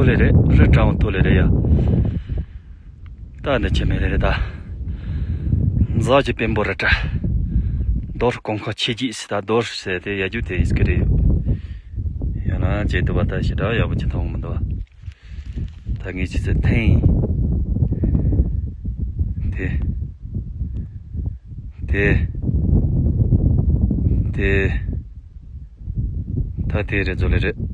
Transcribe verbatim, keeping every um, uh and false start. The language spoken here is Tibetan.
ལེ་རེད། ཧྲི་ཀྲང་ཐོ་ལེ་རེད་ཡ། ད་འདི་ཆེ་མེ་ལེ་རེད་ད། མཛའ་ཅི་དཔོན་པོ་རེད་དྲ། རྡོར་ཀོང་ཁ་ཆེ་རྒྱས་སི་ད་རྡོར་ཟེར་དེ་ཡ་རྒྱུ་དེ་ཡིས་ཀི་རེད། ཡང་ན་ཇེ་དུ་བ་ད་ཞི་དྲག་ཡག་པོ་ཅི་མཐོང་མི་འདུག་བ། ད་ངས་ཅི་ཟེར་ཐེན། དེ། དེ། དེ། ད་དེ་རེད་ཟོ་ལེ་རེད།